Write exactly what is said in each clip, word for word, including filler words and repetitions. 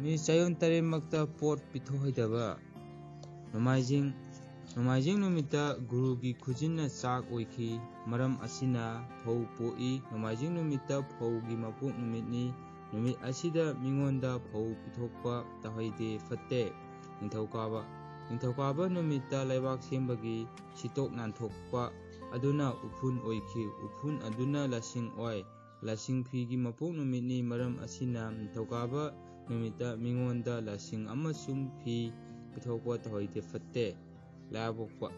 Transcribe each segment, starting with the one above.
ꯅꯨꯃꯤꯠ ꯆꯌꯣꯜ ꯇꯔꯦꯠꯃꯛꯇ ꯄꯣꯠ ꯄꯤꯊꯣꯛꯍꯩꯗꯕ꯫ ꯅꯣꯡꯃꯥꯏꯖꯤꯡ, ꯅꯣꯡꯃꯥꯏꯖꯤꯡ ꯅꯨꯃꯤꯠꯇ ꯒꯨꯔꯨꯒꯤ ꯈꯨꯖꯤꯟꯅ ꯆꯥꯛ ꯑꯣꯏꯈꯤ꯫ ꯃꯔꯝ ꯑꯁꯤꯅ ꯐꯧ ꯄꯣꯛꯏ꯫ ꯅꯣꯡꯃꯥꯏꯖꯤꯡ ꯅꯨꯃꯤꯠꯇ ꯐꯧꯒꯤ ꯃꯄꯣꯛ ꯅꯨꯃꯤꯠꯅꯤ꯫ ꯅꯨꯃꯤꯠ ꯑꯁꯤꯗ ꯃꯤꯉꯣꯟꯗ ꯐꯧ ꯄꯤꯊꯣꯛꯄ ꯇꯧꯍꯩꯗꯦ, ꯐꯠꯇꯦ꯫ ꯅꯤꯡꯊꯧꯀꯥꯕ, ꯅꯤꯡꯊꯧꯀꯥꯕ ꯅꯨꯃꯤꯠꯇ ꯂꯩꯕꯥꯛ ꯁꯦꯝꯕꯒꯤ ꯁꯤꯠꯇꯣꯛ ꯅꯥꯟꯊꯣꯛꯄ ꯑꯗꯨꯅ ꯎꯐꯨꯟ ꯑꯣꯏꯈꯤ꯫ ꯎꯐꯨꯟ ꯑꯗꯨꯅ ꯂꯁꯤꯡ ꯑꯣꯏ꯫ ꯂꯁꯤꯡ ꯐꯤꯒꯤ ꯃꯄꯣꯛ ꯅꯨꯃꯤꯠꯅꯤ꯫ ꯃꯔꯝ ꯑꯁꯤꯅ ꯅꯤꯡꯊꯧꯀꯥꯕ ꯅꯨꯃꯤꯠꯇ ꯃꯤꯉꯣꯟꯗ ꯂꯁꯤꯡ ꯑꯃꯁꯨꯡ ꯐꯤ ꯄꯤꯊꯣꯛꯄ ꯇꯧꯍꯩꯗꯦ, ꯐꯠꯇꯦ꯫ ꯂꯩꯕꯥꯛꯄꯣꯛꯄ,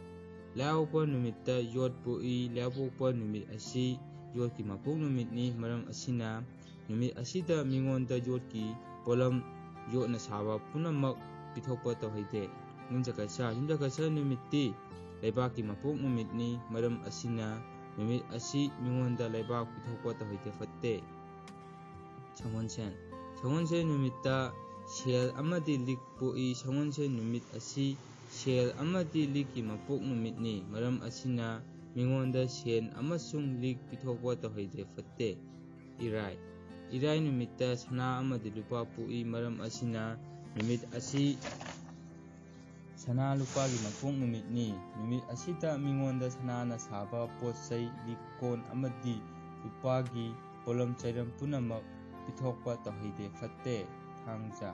ꯂꯩꯕꯥꯛꯄꯣꯛꯄ ꯅꯨꯃꯤꯠꯇ ꯌꯣꯠ ꯄꯣꯛꯏ꯫ ꯂꯩꯕꯥꯛꯄꯣꯛꯄ ꯅꯨꯃꯤꯠ ꯑꯁꯤ ꯌꯣꯠꯀꯤ ꯃꯄꯣꯛ ꯅꯨꯃꯤꯠꯅꯤ꯫ ꯃꯔꯝ ꯑꯁꯤꯅ ꯅꯨꯃꯤꯠ ꯑꯁꯤꯗ ꯃꯤꯉꯣꯟꯗ ꯌꯣꯠꯀꯤ ꯄꯣꯠꯂꯝ, ꯌꯣꯠꯅ ꯁꯥꯕ ꯄꯨꯝꯅꯃꯛ ꯄꯤꯊꯣꯛꯄ ꯇꯧꯍꯩꯗꯦ꯫ ꯌꯨꯝꯁꯀꯩꯁ, ꯌꯨꯝꯁꯀꯩꯁ ꯅꯨꯃꯤꯠꯇꯤ ꯂꯩꯕꯥꯛꯀꯤ ꯃꯄꯣꯛ ꯅꯨꯃꯤꯠꯅꯤ꯫ ꯃꯔꯝ ꯑꯁꯤꯅ ꯅꯨꯃꯤꯠ ꯑꯁꯤ ꯃꯤꯉꯣꯟꯗ ꯂꯩꯕꯥꯛ ꯄꯤꯊꯣꯛꯄ ꯇꯧꯍꯩꯗꯦ, ꯐꯠꯇꯦ꯫ ꯁꯒꯣꯜꯁꯦꯟ, ꯁꯒꯣꯜꯁꯦꯟ ꯅꯨꯃꯤꯠꯇ ꯁꯦꯜ ꯑꯃꯗꯤ ꯂꯤꯛ ꯄꯣꯛꯏ꯫ ꯁꯒꯣꯜꯁꯦꯟ ꯅꯨꯃꯤꯠ ꯑꯁꯤ ꯁꯦꯜ ꯑꯃꯗꯤ ꯂꯤꯛꯀꯤ ꯃꯄꯣꯛ ꯅꯨꯃꯤꯠꯅꯤ꯫ ꯃꯔꯝ ꯑꯁꯤꯅ ꯃꯤꯉꯣꯟꯗ ꯁꯦꯜ ꯑꯃꯁꯨꯡ ꯂꯤꯛ ꯄꯤꯊꯣꯛꯄ ꯇꯧꯍꯩꯗꯦ, ꯐꯠꯇꯦ꯫ ꯏꯔꯥꯏ, ꯏꯔꯥꯏ ꯅꯨꯃꯤꯠꯇ ꯁꯅꯥ ꯑꯃꯗꯤ ꯂꯨꯄꯥ ꯄꯣꯛꯏ꯫ ꯃꯔꯝ ꯑꯁꯤꯅ ꯅꯨꯃꯤꯠ ꯑꯁꯤ ꯁꯅꯥ ꯂꯨꯄꯥꯒꯤ ꯃꯄꯣꯛ ꯅꯨꯃꯤꯠꯅꯤ꯫ ꯅꯨꯃꯤꯠ ꯑꯁꯤꯗ ꯃꯤꯉꯣꯟꯗ ꯁꯅꯥꯅ ꯁꯥꯕ ꯄꯣꯠ ꯆꯩ, ꯂꯤꯛ ꯀꯣꯟ ꯑꯃꯗꯤ ꯂꯨꯄꯥꯒꯤ ꯄꯣꯠꯂꯝ ꯆꯩꯔꯝ ꯄꯨꯝꯅꯃꯛ ꯄꯤꯊꯣꯛꯄ ꯇꯧꯍꯩꯗꯦ, ꯐꯠꯇꯦ꯫ ꯊꯥꯡꯖ,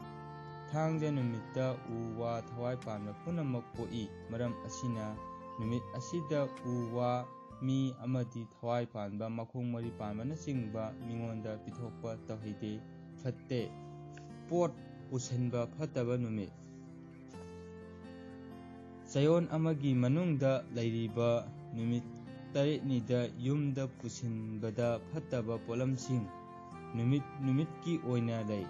ꯊꯥꯡꯖ ꯅꯨꯃꯤꯠꯇ ꯎ ꯋꯥ ꯊꯋꯥꯏ ꯄꯥꯟꯕ ꯄꯨꯝꯅꯃꯛ ꯄꯣꯛꯏ꯫ ꯃꯔꯝ ꯑꯁꯤꯅ ꯅꯨꯃꯤꯠ ꯑꯁꯤꯗ ꯎ ꯋꯥ, ꯃꯤ ꯑꯃꯗꯤ ꯊꯋꯥꯏ ꯄꯥꯟꯕ, ꯃꯈꯣꯡ ꯃꯔꯤ ꯄꯥꯟꯕꯅꯆꯤꯡꯕ ꯃꯤꯉꯣꯟꯗ ꯄꯤꯊꯣꯛꯄ ꯇꯧꯍꯩꯗꯦ, ꯐꯠꯇꯦ꯫ ꯄꯣꯠ ꯄꯨꯁꯤꯟꯕ ꯐꯠꯇꯕ ꯅꯨꯃꯤꯠ꯫ ꯆꯌꯣꯜ ꯑꯃꯒꯤ ꯃꯅꯨꯡꯗ ꯂꯩꯔꯤꯕ ꯅꯨꯃꯤꯠ ꯇꯔꯦꯠꯅꯤꯗ ꯌꯨꯝꯗ ꯄꯨꯁꯤꯟꯕꯗ ꯐꯠꯇꯕ ꯄꯣꯠꯂꯝꯁꯤꯡ ꯅꯨꯃꯤꯠ ꯅꯨꯃꯤꯠꯀꯤ ꯑꯣꯏꯅ ꯂꯩ꯫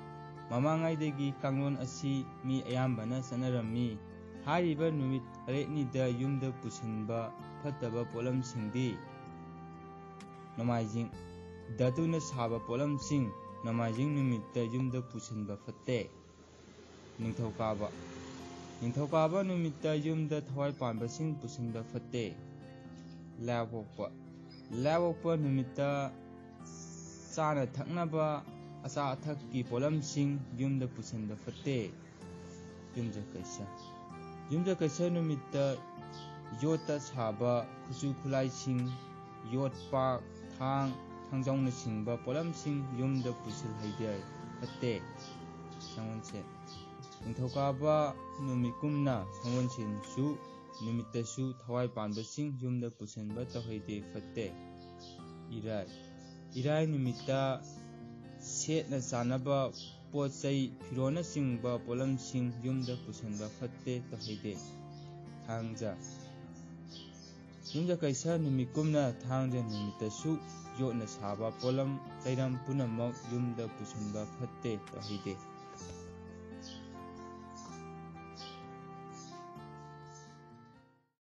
ꯃꯃꯥꯡꯉꯩꯗꯒꯤ ꯀꯥꯡꯂꯣꯟ ꯑꯁꯤ ꯃꯤ ꯑꯌꯥꯝꯕꯅ ꯆꯠꯅꯔꯝꯃꯤ꯫ ꯍꯥꯏꯔꯤꯕ ꯅꯨꯃꯤꯠ ꯇꯔꯦꯠꯅꯤꯗ ꯌꯨꯝꯗ ꯄꯨꯁꯤꯟꯕ ꯐꯠꯇꯕ ꯄꯣꯠꯂꯝꯁꯤꯡꯗꯤ: ꯅꯣꯡꯃꯥꯏꯖꯤꯡ, ꯙꯥꯇꯨꯅ ꯁꯥꯕ ꯄꯣꯠꯂꯝꯁꯤꯡ ꯅꯣꯡꯃꯥꯏꯖꯤꯡ ꯅꯨꯃꯤꯠꯇ ꯌꯨꯝꯗ ꯄꯨꯁꯤꯟꯕ ꯐꯠꯇꯦ꯫ ꯅꯤꯡꯊꯧꯀꯥꯕ, ꯅꯤꯡꯊꯧꯀꯥꯕ ꯅꯨꯃꯤꯠꯇ ꯌꯨꯝꯗ ꯊꯋꯥꯏ ꯄꯥꯟꯕꯁꯤꯡ ꯄꯨꯁꯤꯟꯕ ꯐꯠꯇꯦ꯫ ꯂꯩꯕꯥꯛꯄꯣꯛꯄ, ꯂꯩꯕꯥꯛꯄꯣꯛꯄ ꯅꯨꯃꯤꯠꯇ ꯆꯥꯅ ꯊꯛꯅꯕ ꯑꯆꯥ ꯑꯊꯛꯀꯤ ꯄꯣꯠꯂꯝꯁꯤꯡ ꯌꯨꯝꯗ ꯄꯨꯁꯤꯟꯕ ꯐꯠꯇꯦ꯫ ꯌꯨꯝꯖꯀꯩꯁ꯫ ꯌꯨꯝꯖꯀꯩꯁ ꯅꯨꯃꯤꯠꯇ ꯌꯣꯠꯇ ꯁꯥꯕ ꯈꯨꯠꯁꯨ ꯈꯨꯠꯂꯥꯏꯁꯤꯡ, ꯌꯣꯠꯄꯥꯛ, ꯊꯥꯡ, ꯊꯥꯡꯖꯧꯅꯆꯤꯡꯕ ꯄꯣꯠꯂꯝꯁꯤꯡ ꯌꯨꯝꯗ ꯄꯨꯁꯤꯜꯍꯩꯗꯦ, ꯐꯠꯇꯦ꯫ ꯁꯪꯒꯣꯜꯁꯦꯟ꯫ ꯅꯤꯡꯊꯧꯀꯥꯕ ꯅꯨꯃꯤꯠꯀꯨꯝꯅ ꯁꯪꯒꯣꯜꯁꯦꯟꯁꯨ ꯅꯨꯃꯤꯠꯇꯁꯨ ꯊꯋꯥꯏ ꯄꯥꯟꯕꯁꯤꯡ ꯌꯨꯝꯗ ꯄꯨꯁꯤꯟꯕ ꯇꯧꯍꯩꯗꯦ, ꯐꯠꯇꯦ꯫ ꯏꯔꯥꯏ꯫ ꯏꯔꯥꯏ ꯅꯨꯃꯤꯠꯇ ꯁꯦꯠꯅ ꯆꯥꯅꯕ ꯄꯣꯠ ꯆꯩ, ꯐꯤꯔꯣꯟꯅꯆꯤꯡꯕ ꯄꯣꯠꯂꯝꯁꯤꯡ ꯌꯨꯝꯗ ꯄꯨꯁꯤꯟꯕ ꯐꯠꯇꯦ, ꯇꯧꯍꯩꯗꯦ꯫ ꯊꯥꯡꯖ꯫ ꯌꯨꯝꯖꯀꯩꯁ ꯅꯨꯃꯤꯠꯀꯨꯝꯅ ꯊꯥꯡꯖ ꯅꯨꯃꯤꯠꯇꯁꯨ ꯌꯣꯠꯅ ꯁꯥꯕ ꯄꯣꯠꯂꯝ ꯆꯩꯔꯝ ꯄꯨꯝꯅꯃꯛ ꯌꯨꯝꯗ ꯄꯨꯁꯤꯟꯕ ꯐꯠꯇꯦ, ꯇꯧꯍꯩꯗꯦ꯫